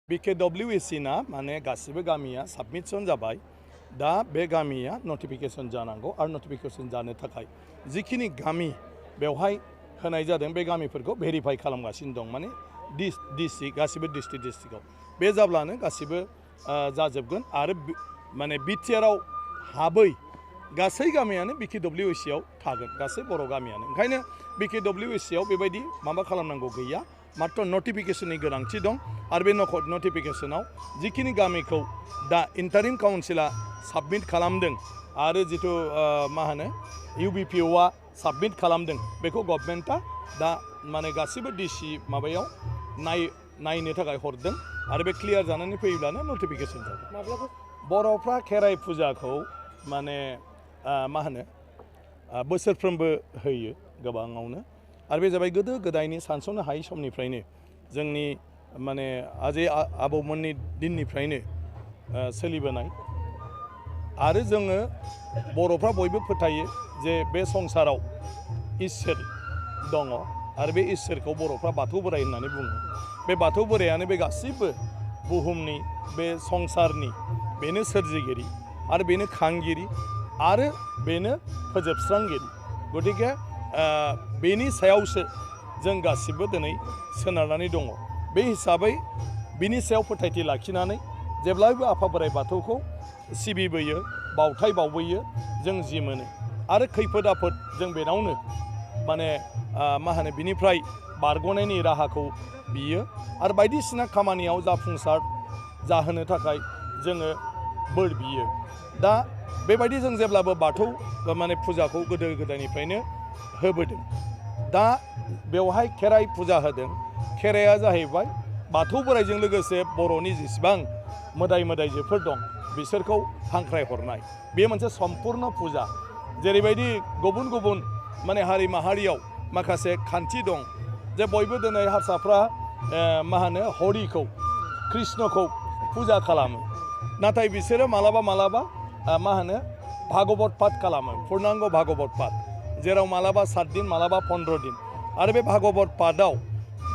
BKWC ना माने गासिबो गामिया साबमिशन जाबाय दा बे गामिया नटिफिकेशन जानांगौ आरो नटिफिकेशन जानो थाखाय जिखिनि गामि बेवहाय होनाय जादों बे गामिफोरखौ भेरिफाई खालामगासिनो दं माने डिस्ट्रिक्ट गासिबो डिस्ट्रिक्टआव बे जाब्लानो गासिबो जाजोबगोन आरो माने बिटिआरआव हाबै गासै गामियानो BKWC आव थागोन गासै बर' गामियानो ओंखायनो BKWC आव बेबायदि माबा खालामनांगौ गैया मात्र नटिफिकेशननि गोनांथि दं आरो बे नटिफिकेशनाव जिखिनि गामिखौ दा इन्टारिम काउन्सिला साबमिट खालामदों आरो जिथु मा होनो UBPOआ साबमिट खालामदों बेखौ गभर्नमेन्टआ दा माने गासिबो डिसि माबायाव नायनो थाखाय हरदों आरो बे क्लियार जानानै फैयोब्लानो नटिफिकेशन जागोन बर'फ्रा खेराइ फुजाखौ माने मा होनो बोसोरफ्रोमबो होयो गोबाङावनो आरो बे जाबाय गोदो गोदायनि सानस'नो हायै समनिफ्रायनो जोंनि माने आजै आबौमोननि दिननिफ्रायनो सोलिबोनाय आरो जोङो बर'फ्रा बयबो फोथायो जे बे संसाराव इसोर दङ आरो बे इसोरखौ बर'फ्रा बाथौ बोराइ होननानै बुङो बे बाथौ बोरायानो बे गासिबो बुहुमनि बे संसारनि बेनो सोरजिगिरि आरो बेनो खांगिरि आरो बेनो फोजोबस्रांगिरि गतिके बेनि सायावसो जों गासिबो दिनै सोनारनानै दङ बे हिसाबै बिनि सायाव फोथायथि लाखिनानै जेब्लायबो आफा बोराइ बाथौखौ सिबिबोयो बावथाय बावबोयो जों जि मोनो आरो खैफोद आफोद जों बेनावनो माने मा होनो बिनिफ्राय बारग'नायनि राहाखौ बियो आरो बायदिसिना खामानियाव जाफुंसार जाहोनो थाखाय जोङो बोर बियो दा बेबायदि जों जेब्लाबो बाथौ माने फुजाखौ गोदो गोदायनिफ्रायनो होबोदों दा बेवहाय खेराइ फुजा होदों खेराइया जाहैबाय बाथौ बोराइजों लोगोसे बर'नि जेसेबां मोदाय मोदायजोफोर दं बिसोरखौ हांख्राय हरनाय बे मोनसे सम्पुर्ण फुजा जेरैबायदि गुबुन गुबुन माने हारि माहारियाव माखासे खान्थि दं जे बयबो दिनै हारसाफ्रा मा होनो हरिखौ कृष्णखौ फुजा खालामो नाथाय बिसोरो मालाबा मा होनो भागवत पाठ खालामो पुर्णांग भागवत पाठ जेराव मालाबा 7 दिन मालाबा 15 दिन आरो बे भागवत पाठआव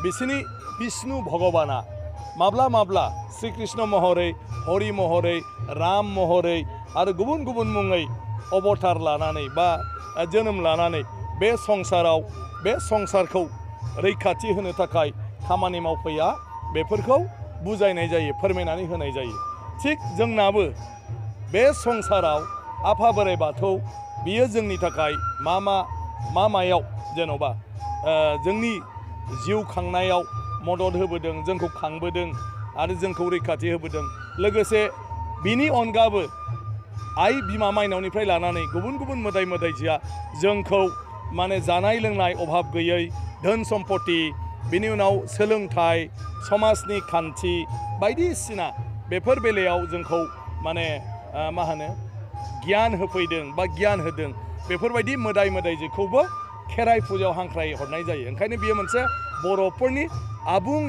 बिसोरनि विष्णु भगबाना माब्ला श्री कृष्ण महरै हरि महरै राम महरै आरो गुबुन गुबुन मुङै अबतार लानानै बा जोनोम लानानै बे संसारखौ रैखाथि होनो थाखाय खामानि मावफैया बेफोरखौ बुजायनाय जायो फोरमायनानै होनाय जायो थिग जोंनाबो बे संसाराव आफा बोराइ बाथौ बियो जोंनि थाखाय मायाव जेन'बा जोंनि जिउ खांनायाव मदद होबोदों जोंखौ खांबोदों आरो जोंखौ रैखाथि होबोदों लोगोसे बिनि अनगाबो आइ बिमा माइनावनिफ्राय लानानै गुबुन गुबुन मोदाय मोदायजोआ जोंखौ माने जानाय लोंनाय अभाब गैयै धोन सम्पति बिनि उनाव सोलोंथाइ समाजनि खान्थि बायदिसिना बेफोर बेलायाव जोंखौ माने मा होनो गियान होफैदों बा गियान होदों बेफोरबायदि मोदाय मोदायजोखौबो खेराइ फुजायाव हांख्राय हरनाय जायो ओंखायनो बियो मोनसे बर'फोरनि आबुं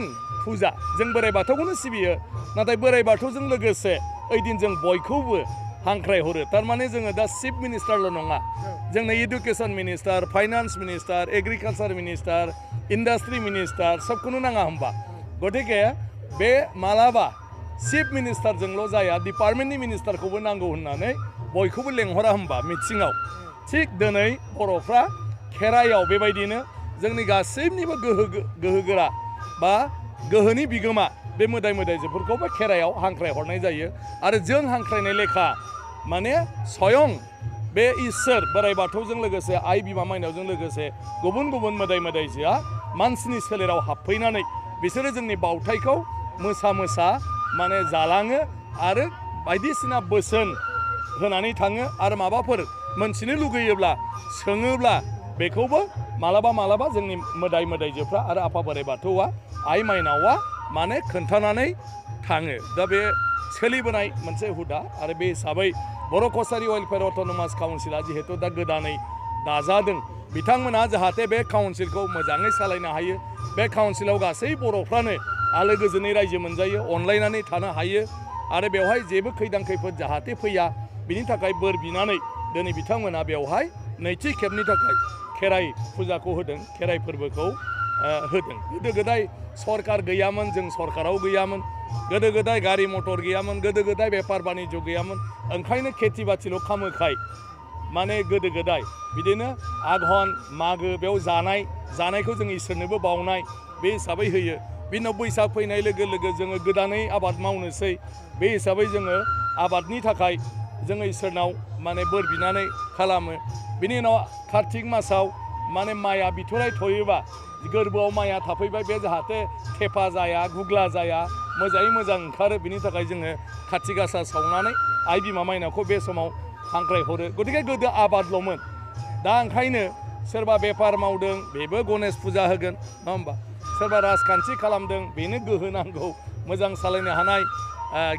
फुजा जों बोराइ बाथौखौनो सिबियो नाथाय बोराइ बाथौजों लोगोसे ओइदिन जों बयखौबो हांख्राय हरो थारमाने जोङो दा चिफ मिनिस्टारल' नङा जोंनो education minister finance minister agriculture minister industry minister सबखौनो नाङा होमबा गतिके बे मालाबा चिफ मिनिस्टारजोंल' जाया डिपार्टमेन्टनि मिनिस्टारखौबो नांगौ होननानै बयखौबो लेंहरा होमबा मिथिङाव थिग दिनै बर'फ्रा खेराइयाव बेबायदिनो जोंनि गासैनिबो गोहोगोरा बा गोहोनि बिगोमा बे मोदाय मोदायजोफोरखौबो खेराइयाव हांख्राय हरनाय जायो आरो जों हांख्रायनाय लेखा माने स्वयं बे इसोर बोराइ बाथौजों लोगोसे आइ बिमा माइनावजों लोगोसे गुबुन गुबुन मोदाय मोदायजोआ मानसिनि सोलेराव हाबफैनानै बिसोरो जोंनि बावथायखौ मोसा माने जालाङो आरो बायदिसिना बोसोन होनानै थाङो आरो माबाफोर मोनथिनो लुगैयोब्ला सोङोब्ला बेखौबो मालाबा जोंनि मोदाय मोदायजोफ्रा आरो आफा बोराइ बाथौआ आइ माइनावा माने खोन्थानानै थाङो दा बे सोलिबोनाय मोनसे हुदा आरो बे हिसाबै बर' कसारि वेलफेयार अट'नमास काउन्सिला जिहेतु दा गोदानै दाजादों बिथांमोना जाहाथे बे काउन्सिलखौ मोजाङै सालायनो हायो बे काउन्सिलाव गासै बर'फ्रानो आलो गोजोनै रायजो मोनजायो अनलायनानै थानो हायो आरो बेवहाय जेबो खैदां खैफोद जाहाथे फैया बिनि थाखाय बोर बिनानै दिनै बिथांमोना बेवहाय नैथि खेबनि थाखाय खेराइ फुजाखौ होदों खेराइ फोरबोखौ होदों गोदो गोदाय सरकार गैयामोन जों सरकाराव गैयामोन गोदो गोदाय गारि मटर गैयामोन गोदो गोदाय बेफार बानिज्य गैयामोन ओंखायनो खेथि बाथिल' खालामोखाय माने गोदो गोदाय बिदिनो आघन मागो बेयाव जानायखौ जों इसोरनोबो बावनाय बे हिसाबै होयो बिनि उनाव बैसाग फैनाय लोगो लोगो जोङो गोदानै आबाद मावनोसै बे हिसाबै जोङो आबादनि थाखाय जोङो इसोरनाव माने बोर बिनानै खालामो बिनि उनाव कार्तिक मासाव माने माइआ बिथराय थयोबा गोरबोआव माइआ थाफैबाय बे जाहाथे थेफा जाया गुग्ला जाया मोजाङै मोजां ओंखारो बिनि थाखाय जोङो खाथि गासा सावनानै आइ बिमा माइनावखौ बे समाव हांख्रायहरो गतिके गोदो आबादल'मोन दा ओंखायनो सोरबा बेफार मावदों बेबो गणेश फुजा होगोन नङा होमबा सोरबा राजखान्थि खालामदों बेनो गोहो नांगौ मोजां सालायनो हानाय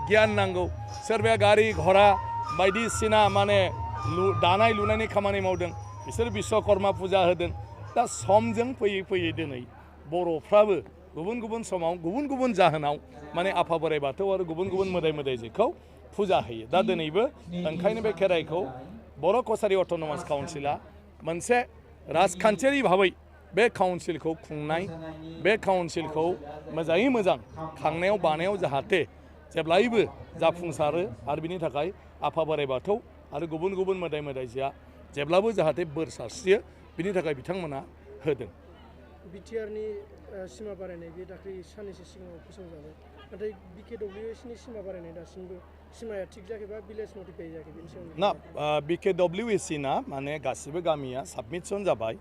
गियान नांगौ सोरबाया गारि घरा बायदिसिना माने दानाय लुनायनि खामानि मावदों बिसोर बिश्वकर्मा फुजा होदों दा समजों फैयै फैयै दिनै बर'फ्राबो गुबुन गुबुन समाव गुबुन गुबुन जाहोनाव माने आफा बोराइ बाथौ आरो गुबुन गुबुन मोदाय मोदायजोखौ फुजा होयो दा दिनैबो ओंखायनो बे खेराइखौ बर' कसारि अट'नमास काउन्सिला मोनसे राजखान्थियारि भाबै बे काउन्सिलखौ खुंनाय बे काउन्सिलखौ मोजाङै मोजां खांनायाव बानायाव जाहाथे जेब्लायबो जाफुंसारो आरो बिनि थाखाय आफा बोराइ बाथौ आरो गुबुन गुबुन मोदाय मोदायजोआ जेब्लाबो जाहाथे बोर सारस्रियो बिनि थाखाय बिथांमोना होदों बिटिआरनि सिमा बारायनाय बे दाख्लै साननैसो सिगाङाव फोसावजाबाय नाथाय बिकेडब्लिउएसनि सिमा बारायनाय दासिमबो सिमाया थिग जायाखैबा भिलेज नटिफाइ जायाखै बेनि सायाव ना बिकेडब्लिउएसि ना माने गासिबो गामिया साबमिसन जाबाय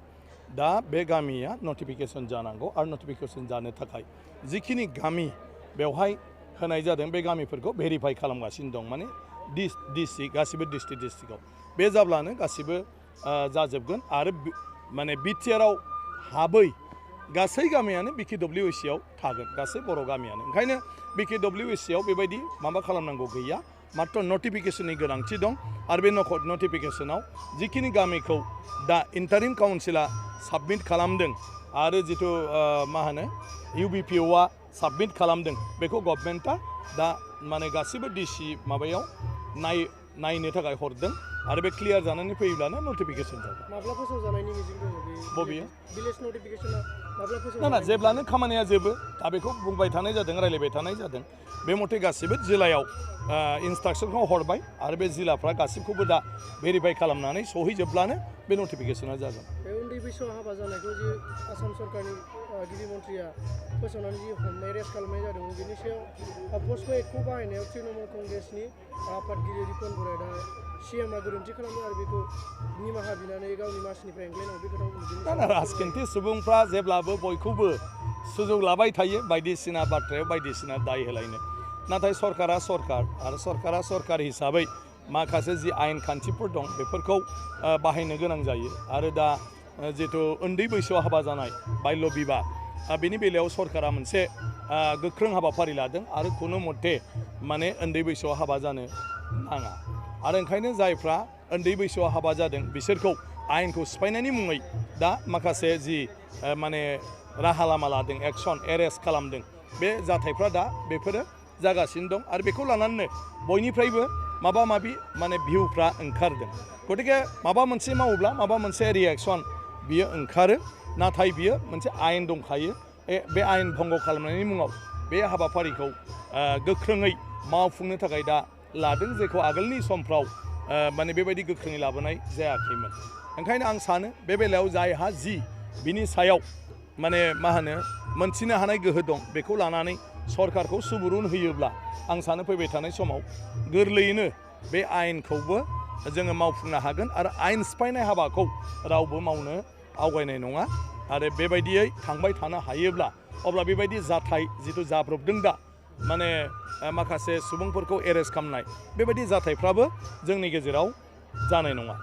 दा बे गामिया नटिफिकेसन जानांगौ आरो नटिफिकेसन जानो थाखाय जिखिनि गामि बेवहाय होनाय जादों बे गामिफोरखौ भेरिफाइ खालामगासिनो दं माने डिस्ट्रिक्ट गासिबो डिस्ट्रिक्टआव बे जाब्लानो गासिबो जाजोबगोन आरो माने बिटिआरआव हाबै गासै गामियानो बिकेडब्लिउएसिआव थागोन गासै बर' गामियानो ओंखायनो बिकेडब्लिउएसिआव बेबायदि माबा खालामनांगौ गैया मात्र नटिफिकेसननि गोनांथि दं आरो बे नटिफिकेसनाव जिखिनि गामिखौ दा इन्टारिम काउन्सिला साबमिट खालामदों आरो जिथु मा होनो इउबिपिअआ साबमिट खालामदों बेखौ गभर्नमेन्टआ दा माने गासिबो डिसि माबायाव नायनो थाखाय हरदों आरो बे क्लियार जानानै फैयोब्लानो नटिफिकेसन जागोन माब्ला फोसावजानायनि मिजिं दङ बे बबेयो भिलेज नटिफिकेसना माब्ला ना जेब्लानो खामानिया जोबो दा बेखौ बुंबाय थानाय जादों रायलायबाय थानाय जादों बे मथे गासिबो जिल्लायाव इन्सट्राक्सनखौ हरबाय आरो बे जिल्लाफ्रा गासिबखौबो दा भेरिफाइ खालामनानै सहैजोबब्लानो बे नटिफिकेसना जागोन बे उन्दै बैसोआव हाबा जानायखौ जे आसाम सरकारनि गिबि मन्थ्रिया फोसावनानै जि हमनाय रेस्ट खालामनाय जादोंमोन बेनि सायाव पस्क' एक्टखौ बाहायनायाव तृणमूल कंग्रेसनि आफादगिरि रिपन बर'आ दा सिएमआ गोरोन्थि खालामदों आरो बेखौ निमाहा बिनानै गावनि मासिनिफ्राय एंग्लायनांगौ बे खोथाखौ राजखान्थि सुबुंफ्रा जेब्लाबो बयखौबो सुजुग लाबाय थायो बायदिसिना बाथ्रायाव बायदिसिना दाय होलायनो नाथाय सरकारा सरकार आरो सरकारा सरकार हिसाबै माखासे जि आयेन खान्थिफोर दं बेफोरखौ बाहायनो गोनां जायो आरो दा जिथु उन्दै बैसोआव हाबा जानाय बाल्य बिबाह बेनि बेलायाव सरकारा मोनसे गोख्रों हाबाफारि लादों आरो खुनु मथे माने उन्दै बैसोआव हाबा जानो नाङा आरो ओंखायनो जायफ्रा उन्दै बैसोआव हाबा जादों बिसोरखौ आयेनखौ सिफायनायनि मुङै दा माखासे जि माने राहा लामा लादों एक्सन एरेस्ट खालामदों बे जाथायफ्रा दा बेफोरो जागासिनो दं आरो बेखौ लानानैनो बयनिफ्रायबो माबा माबि माने भिउफ्रा ओंखारदों गतिके माबा मोनसे मावोब्ला माबा मोनसे रिएक्सन बियो ओंखारो नाथाय बियो मोनसे आयेन दंखायो बे आयेन भंग खालामनायनि मुङाव बे हाबाफारिखौ गोख्रोङै मावफुंनो थाखाय दा लादों जेखौ आगोलनि समफ्राव माने बेबायदि गोख्रोङै लाबोनाय जायाखैमोन ओंखायनो आं सानो बे बेलायाव जायहा जि बिनि सायाव माने मा होनो मोनथिनो हानाय गोहो दं बेखौ लानानै सरकारखौ सुबुरुन होयोब्ला आं सानो फैबाय थानाय समाव गोरलैयैनो बे आयेनखौबो जोङो मावफुंनो हागोन आरो आयेन सिफायनाय हाबाखौ रावबो मावनो आवगायनाय नङा आरो बेबायदियै थांबाय थानो हायोब्ला अब्ला बेबायदि जाथाय जिथु जाब्रबदों दा माने माखासे सुबुंफोरखौ एरेस्ट खालामनाय बेबायदि जाथायफ्राबो जोंनि गेजेराव जानाय नङा